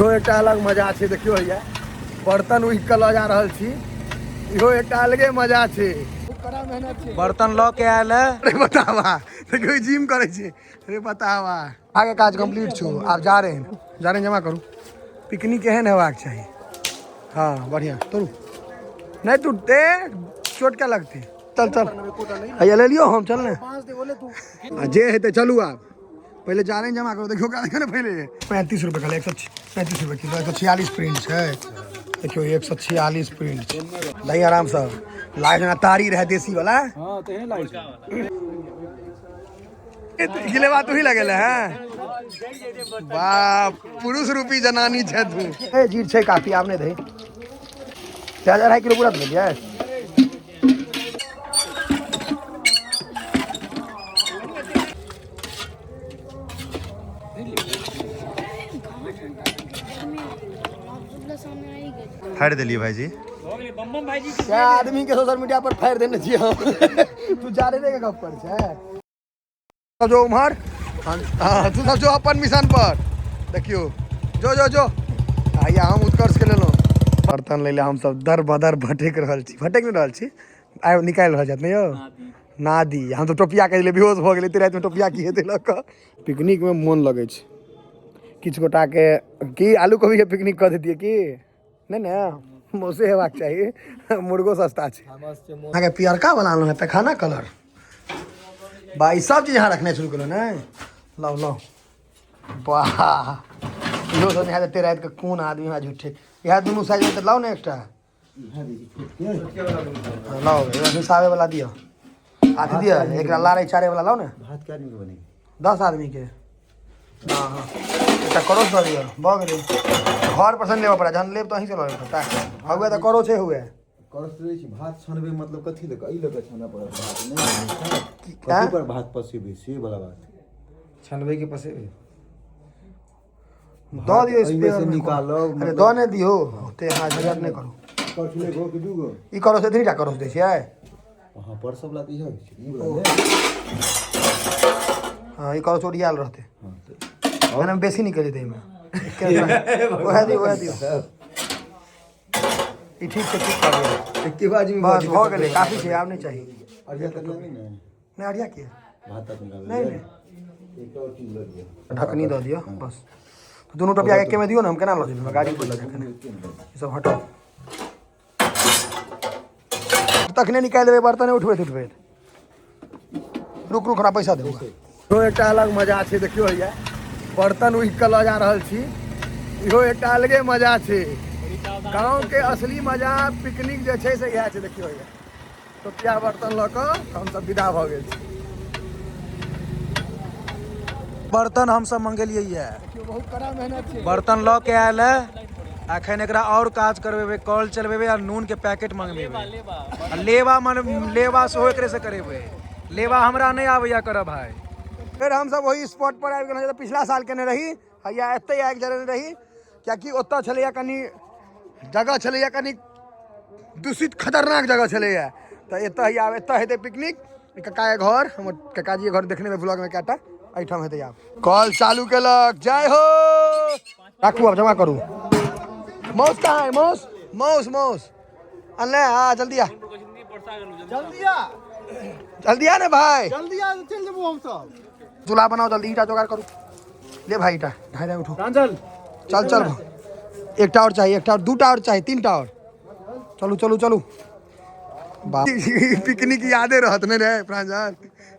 इहो एकटा अलग मजा छै। देखियौ हैया बर्तन उघि कऽ लऽ जा रहल छी, इहो एकटा अलगे मजा छै। बर्तन लऽ के आयल है। अरे बतावा, देखियौ जिम करै छै। अरे बतावा, आगे काज कंप्लीट छौ, आब जा रहे हैं, जा रहे हैं, जमा करू। पिकनिक एहन हेबाक चाही। हाँ बढ़िया, तोड़ू नहीं टूटते, चोट क्या लगते। चल चल हैया ले लियो, हम चल ने आ जे हेतै। चलू आब पहिले जा रहे हैं, जमा करो। देखियो का, देखियो ने पहिले 35 रुपए कहले, 135 रुपए किलो, 146 प्रिंट छै। देखियो 146 प्रिंट छै। दही आरामसँ लागे जेना तारी रहै देसी वाला। हाँ तेहन लागै छै। गिलेबा तू ही लगेले हैं। वाह, पुरुष रूपी जनानी छै तू। ए जीर छै काफी, आब नहि दही। प्याज 2.5 किलो पूरा देलियै। फाड़ि देलियै भाईजी। क्या आदमी के सोशल मीडिया पर फाड़ि देने छियै हम। तू जा रे के गप कर छै जो उम्हर। हाँ, तू सब जो अपन मिशन पर। देखियो जो जो जो आइया हम उत्कर्ष के लेलहुँ बर्तन ले ले। हम सब दर बदर भटकि रहल छी, भटकि नहि रहल छी, आइ निकालि रहल छथि। नहि यौ नादी, हम तऽ टोपिया के बेहोश भऽ गेलै रातिमे। टोपिया की हेतै लऽ कऽ? पिकनिकमे मोन लगै छै। किछु गोटाके की आलू कोबीके पिकनिक कऽ दैतियै की नहि ने, मौसे हेबाक चाही, मुर्गो सस्ता छै। अहाँके पियरका वाला आनलहुँ हेँ, पैखाना कलर। बा, ई सब चीज अहाँ रखने शुरू केलहुँ ने? लाउ लाउ। वाह, इहो सब नहि हैत एते रातिके। कोन आदमी हमरा झूठे इएह दुनू साइजमे तऽ लाउ ने एकटा। हाँ, लाओ हिसाबे वाला दियो, अथी दियो, एकरा लारे चारे वाला लाओ ने। भात के आदमी के बनेगी? 10 आदमी के। हाँ हाँ, एकटा करोस दऽ दियौ, भऽ गेलै। घर पर से नहि लेबऽ पड़त, जहन लेब तऽ अहीं से लऽ लेब सबटा। हुए तऽ करो छै हुए। करस दै छी। भात छनबै मतलब कथी लऽ कऽ? एहि लऽ कऽ छानऽ पड़त भात नहि बनै छै। कथी पर भात पसेबै से वाला बात। छनबै के पसेबै? दऽ दियौ। एहिमे से स्पेयर में निकालब। अरे दऽ नहि दियौ, ओते अहाँ झंझट नहि करू। करछुल एगो कि दूगो? ई करोस, एतनी टा करोस दै छियै? हाँ, परसब वाला तऽ इएह होइ छै, ई वाला ने। हँ, ई करोस ओरियाल रहतै। हाँ तऽ एना बेसी निकलि जेतै एहिमे। उएह दियौ, उएह दियौ। ई ठीक छै, ठीक कर दियौ। एके बाजी में। बस भऽ गेलै, काफी छै, आब नहि चाही। अरिया तऽ नहि ने? नहि, अरिया के भात तात निकालबै। नहि नहि। एक और चीज लऽ लिअ। ढकनी दऽ दियौ बस। दुनू टोपिया एके में दियौ ने, हम केना लऽ जेबै? हमरा गाड़ी पर लऽ जाके ई सब हटाउ। तखने निकालि देबै बर्तन उठबैत उठबैत। रुक रुक, हमरा पैसा देबो। इहो एकटा अलग मजा छै। देखियौ हैया बर्तन उघि कऽ लऽ जा रहल छी, इहो एकटा अलगे मजा छै। गाँवके असली मजा पिकनिक जे छै से इएह छै। देखियौ हैया टोपिया बर्तन लऽ कऽ हमसब विदा भऽ गेल छी। बर्तन हमसब मंगेलियै ये। देखियौ, बहुत कड़ा मेहनत छै। बर्तन लऽ के आयल है, अखन एकरा और काज करबेबै, कल चलबेबै आ नून के पैकेट मंगबेबै आ लेवा मन लेवा सेहो एकरे से करेबै। लेवा हमरा नहि आबैया करब भाय। फेर हमसब ओहि स्पॉट पर आबि गेलहुँ जतऽ पिछला साल केने रही। हैया एतै आगि जरेने रही, कियाकि ओतऽ छलैया कनि जगह छलैया कनि दूषित, खतरनाक जगह छलैया। तऽ एतऽ हैया, आब एतऽ हेतै पिकनिक। कक्काके घर, हमर कक्काजीके घर देखने में ब्लॉगमे कएटा, एहिठाम हेतै। आब कल चालू केलक, जय हो। राखू, आब जमा करू। मौस कहाँ है? मौस मौस मौस अनले? आ जल्दी आ। जल्दी आ। जल्दी आ ने भाई। जल्दी आ, चलि जेबो हमसब। चूल्हा बनाओ जल्दी, ईटा जोगाड़ करू। ले भाई ईटा, ढाई ढाई उठो। प्रांजल। चल चल, एकटा और चाहिए, एकटा और, दूटा और चाहिए, तीनटा और। चलू चलू चलू। बाप, पिकनिक यादे रहत नहि रे प्रांजल।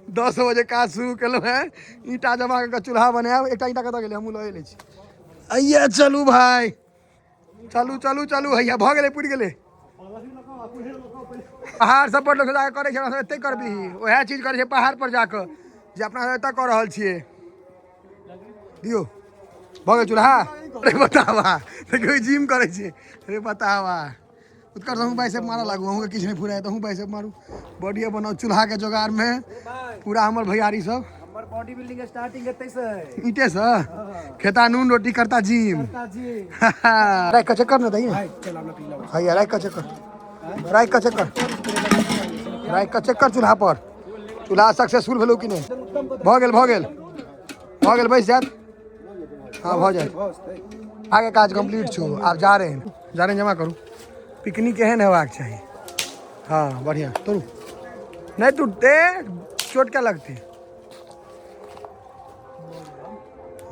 10 बजे काज शुरू केलहुँ हेँ, ईंटा जमा कऽ चूल्हा बनायब। एकटा ईंटा कतऽ गेलै? हमहूँ लऽ लै छी। अइया चलू भाई, चलू चलू चलू। हैया भऽ गेलै, पुरि गेलै। पहाड़ सब पर लोक जाकऽ करै छै, अपना सब एतै करबिही। उएह चीज करै छै पहाड़ पर जाकऽ जे अपना सब एतऽ कऽ रहल छियै। दियौ, भऽ गेल चूल्हा। अरे बतावा, देखियौ जिम करै छै। अरे बतावा, उत्कर्ष, अहूँ बाइसेप मारऽ लागू। अहूँके किछु नहि फुराय तऽ अहूँ बाइसेप मारू। बॉडीए बनाउ। चूल्हाके जोगाड़मे पूरा हमर भैयारी सब। हमर बॉडी बिल्डिंग स्टार्टिंग एतै से। ईंटे से खेता नून रोटी, करता जिम। जी। राखि कऽ चेक कर ने दही। हैया राखि कऽ चेक कर, राखि कऽ चेक कर, राखि कऽ चेक कर चूल्हा पर। चूल्हा सक्सेसफुल भेलौ कि नहि? भऽ गेल, भऽ गेल, भऽ गेल। बैस जायत। हाँ, भऽ जायत। आगे काज कंप्लीट छौ, आब जा रहे हैं, जा रहे हैं, जमा करू। पिकनिक एहन हेबाक चाही। हाँ बढ़िया, तोड़ू नहीं टूटते, चोट क्या लगती।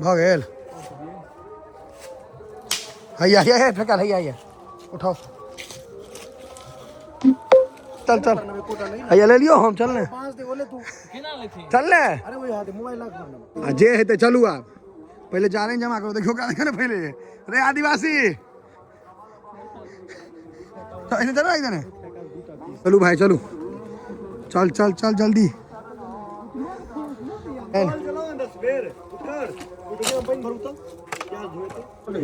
भऽ गेल। हैया हैया हैया फेंकल, हैया हैया उठाओ, चल चल हैया ले लियो, हम चल ने चल ने। आ जे हेतै चलू, आब पहिले जा रहे हैं, जमा करो। देखियो का देखियो ने पहिले रे आदिवासी, इधर चलो, इधर चलू भाई, चलू चल चल चल जल्दी।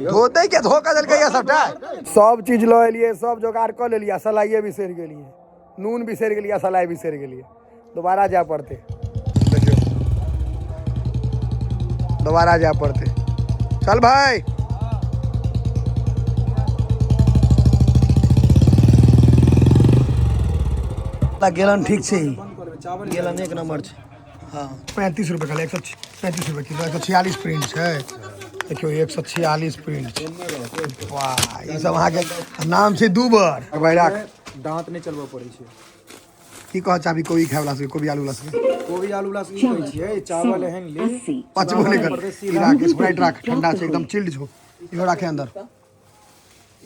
धोते के धोखा देलकै या सबटा। सब चीज लऽ एलियै, सब जोगाड़ कऽ लेलियै, सलाइए बिसरि गेलियै, नून बिसरि गेलियै, सलाइ बिसरि गेलियै, दोबारा जाय पड़तै। देखियौ दोबारा जाय पड़तै। चल भाई। गेलन ठीक छै, गेलन एक नंबर छै। हाँ 35 रुपये खाली, 135 रुपये किलो, 146 प्रिंट छै। देखियौ 146 प्रिंट छै। वाह, ई सब अहाँके नाम छै दूबर। भाई राख, दांत नहि चलबऽ पड़ै छै। की कह चाबी कोबी खाय वाला सबके, कोबी आलू वाला सबके? कोबी आलू वाला सबके कहै छियै, चावल एहन ले पचबो नहि कर। ई राख, स्प्राइट राख, ठंडा छै एकदम, चिल्ड छौ। इहो राखे अंदर,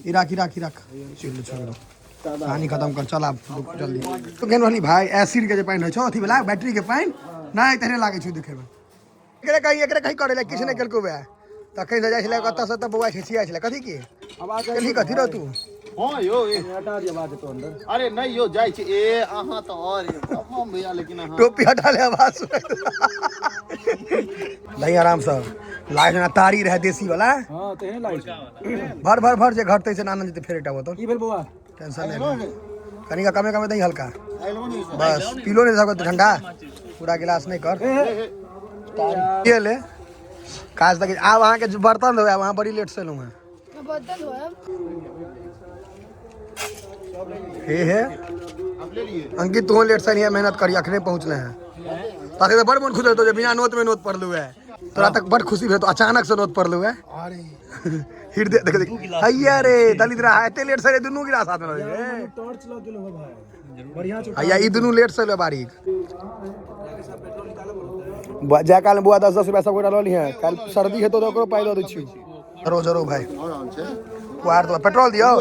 ई राख, ई राख, ई राख, चिल्ड छौ एकदम। पानी खत्म कर, चल आब जल्दी। तो केहन रहली भाई, एसिड के जे पानि रहै छौ, अथी वाला बैटरी के पानि नहि तेहने लागै छौ देखैमे। एकरे कहीं, एकरे कहीं करै लए किछु नहि केलकौ वएह। तखन से जाइ छलै कतऽ से, तऽ बौआ छिछियाइ छलै कथी की केलही कथी रह तू? हाँ यो हटा दिया बात तो अंदर। अरे नहीं यो जाइ छी ए अहाँ तऽ और हम भैया, लेकिन अहाँ टोपी हटा ले, आवाज सुनाइ नहीं। आराम से लागे जेना तारी रहै देसी वाला। हाँ तेहने लागै छै। भर भर भर, जे घटतै से आनंद जेतै फेर एकटा बोतल। की भेल बौआ? टेंशन नहीं, कनिका कमे कमे दही हल्का, बस पीलो नहीं सकत ठंडा, पूरा गिलास नहीं कर। ये ले काज तक। आब अहाँके बर्तन धोए, अहाँ बड़ी लेट से एलहुँ हेँ। हे हे अंकित, तू लेट से नहीं, मेहनत करी, अखने पहुँचले हैं। ताकि तो बड़ मन खुश होतो जे बिना नोत में नोत पड़लू है तोरा, तक बड़ खुशी भेल तो अचानक से नोत पड़लू है। हृदय देख देख, हैया रे दलित रहा, एते लेट से रे, दुनू गिलास हाथ में रे। टॉर्च लग गेलो भाई, बढ़िया छौ। हैया ई दुनू लेट से ले बारीक जाय काल में बुआ 10-10 रुपया सब गोटा लऽ लिहें, काल्हि सर्दी हेतौ तऽ ओकरो पाइ दऽ दै छियौ। जरो जरो भाई, पुआर तो पेट्रोल दियौ।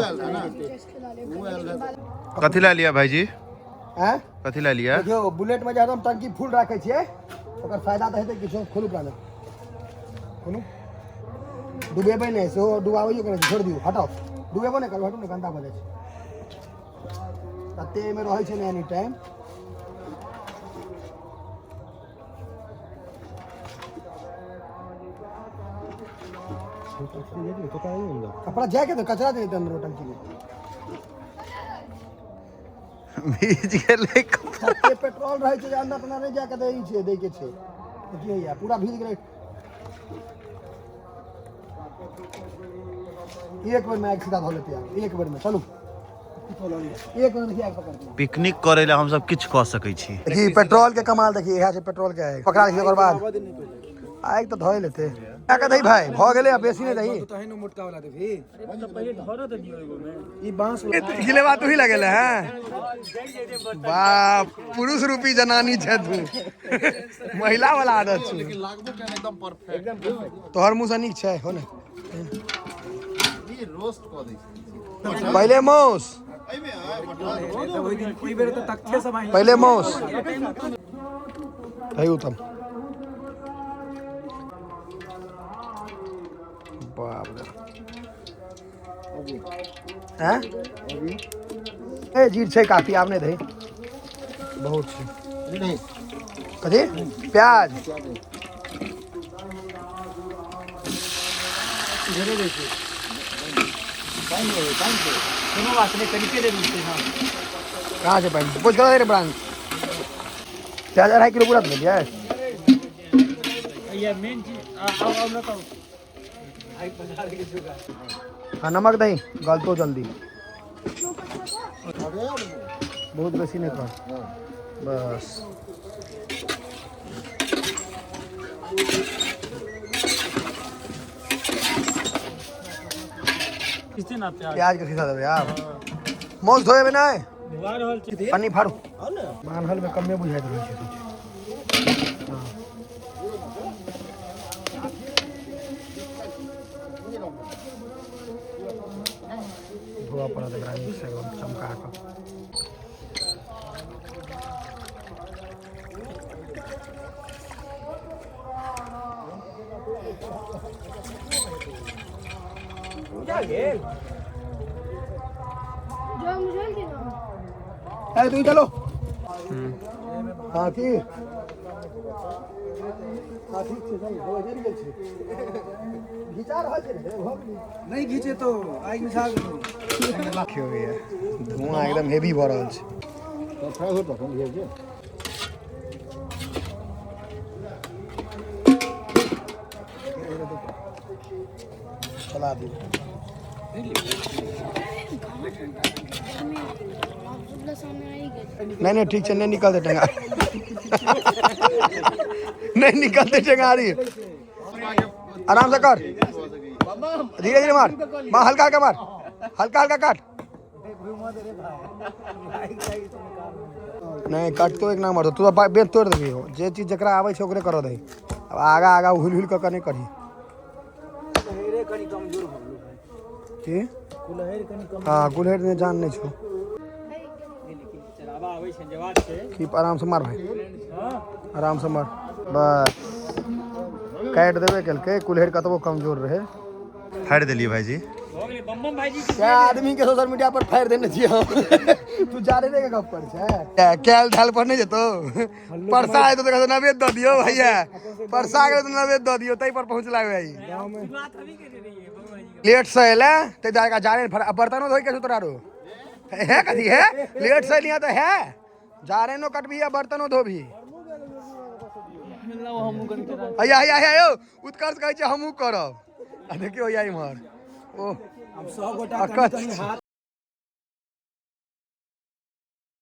कथी लए लिअ भाईजी? हैं? कथी लए लिअ? देखियौ बुलेट में जे हरदम टंकी फुल राखै छियै, ओकर फायदा तऽ हेतै किछो। खोलू प्राण, खोलू, डुबेबै नहि, सेहो डुबाबैयो के नहि छै, छोड़ि दियौ, हटाउ, डुबेबो नहि करू, हटू ने, गन्दा भऽ जाइ छै। तते एहिमे रहै छै ने एनी टाइम। कपड़ा जाके तो कचरा दे देते अंदर टंकी में, भीज गेलै कपड़ा। तते पेट्रोल रहै छै जे अंदर तंदर नहि जाके दै छै, दै के छै तऽ की होइया, पूरा भीज गेलै। एक बेर में आगि सीधा धऽ लेते आब, एक बेर में चलू, एक बेर देखिए आगि पकड़ दिया। पिकनिक करै लए हमसब किछु कऽ सकै छी। देखी पेट्रोल के कमाल, देखी इएह छै पेट्रोल के आगि पकड़ा देखी, ओकर बाद आगि तऽ धऽ लेते। क्या कह दही भाई, भऽ गेलै, आब बेसी नहि दही। तहन मोटका वाला देबही ई बांस। गिलेबा तू ही लगेले हैं, बाप पुरुष रूपी जनानी छै तू, महिला वाला आदत छौ। लागबो केहन एकदम परफेक्ट। तोहर मुँह से नीक छै हो ने। ई रोस्ट कऽ दै छै पहिले मौस, एहिमे आय मटन। ओहि दिन ओहि बेर तऽ तख्ते सब आनि पहिले मौस दही उत्तम। बाप रे, हैं ए जीर छै काफी, आब नहि दही, बहुत छै। कथी प्याज? कोनो बात नहि, कनिके देर रुकतै। हाँ कहाँ से पानि पूछ कर रे ब्रांच, प्याज 2.5 किलो पूरा देलियै। ये मेन चीज आउ आउ न कहू। हाँ नमक दही गलतो जल्दी, बहुत बेसी नहीं कर, बस। किसी ना प्याज प्याज के खिसा देबै आब। मौस धोएबै नहि? धुआ रहल छै। पन्नी फाड़ू। बान्हल में कमे बुझाइत रहै छै। हँ। धोअ पड़त एकरा नीकसँ एकदम चमका कऽ। ए तू चलो। हाँ की हाँ ठीक छै, सही हो जरि गेल छै, घिचा रहल छै रे, भऽ गेलै। नहि घीचे तो आगि मिझा गेलो। देखियौ भैया, धुआं एकदम हेवी भऽ रहल छै। फ्राई हो तखन भेज जे। चला दियौ। नहीं नहीं ठीक छै, नहीं निकलते टेंगारी, नहीं निकलते टेंगारी। आराम से कर, धीरे धीरे मार, मार हल्का हल्का मार, हल्का हल्का काट। नहीं काट तो एक नंबर, तू तो बेल तोड़ देबी हो। जे चीज जकरा आबै छै ओकरे करऽ दही। अब आगा आगा हुल हुल कऽ नहि करही। कनि कमजोर भऽ गेलो। की? कुल्हरि कनि कम। हाँ, कुल्हरि में जान नहीं छो। लेकिन चलावा आबै छै, जवाब छै। की आराम से मार भाई, आराम से मार, बस काटि देबे केलकै। कुल्हरि कतबो कमजोर रहे। फाड़ि देलियै भाईजी। भऽ गेलै बम बम भाईजी के। क्या आदमी के सोशल मीडिया पर फाड़ि देने छियै हम। तू जाने के गप कर छै, कैल ढाल पर नहीं जेतो। परसा आए तो नवेद दऽ दियौ भैया, परसा गेल तऽ नवेद दऽ दियौ, ताहि पर पहुँचला भाई। शुरुआत अभी केने रहियै बम भाईजी। लेट से एले ते जाएगा जाने बर्तनो धोइ के तोरा रो है कथी है। लेट से लिया तो है जारे नो कटबी या बर्तनो धोबी। हैया हैया हैया यौ, उत्कर्ष कहै छै हमहूँ करब। आ देखियौ हैया इम्हर ओ हम सब गोटा अकच्छ। कनि कनि हाथ